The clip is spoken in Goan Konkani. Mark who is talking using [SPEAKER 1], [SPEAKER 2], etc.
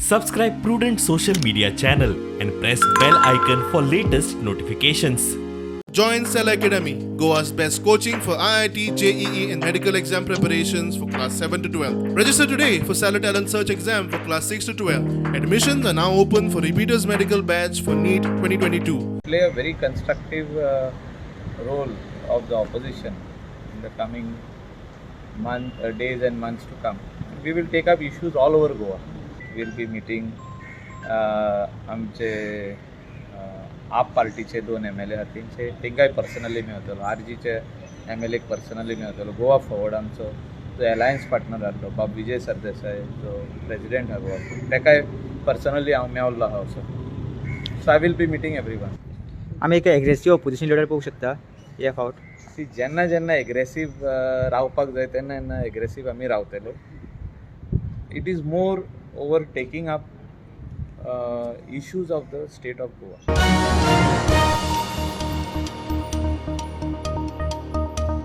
[SPEAKER 1] Subscribe Prudent social media channel and press bell icon for latest notifications.
[SPEAKER 2] Join Cell Academy, Goa's best coaching for IIT, JEE, and medical exam preparations for class 7 to 12. Register today for Stellar Talent Search exam for class 6 to 12. Admissions are now open for repeaters medical batch for NEET 2022.
[SPEAKER 3] Play a very constructive role of the opposition in the coming month, days and months to come. We will take up issues all over Goa. We will be meeting आमचे आप पार्टीचे दोन एम एल ए आहात, तेंचे तेंकांय पर्सनली मेळटलो, आर जीचे एम एल एक पर्सनली मेळटलो. गोवा फॉरवर्ड आमचो जो एलायन्स पार्टनर आहलो, बाब विजय सरदेसाय जो प्रेजिडेंट आहा गोवा, तेकाय पर्सनली हांव मेवल्लो आहा. So I will be meeting everyone.
[SPEAKER 4] आमी एक एग्रेसीव ऑपोजिशन लिडर पळोवंक शकता हे फावट?
[SPEAKER 3] सी, जेन्ना जेन्ना एग्रेसीव रावपाक जाय तेन्ना तेन्ना एग्रेसीव आमी रावतले. It is more over taking up issues of the state of Goa.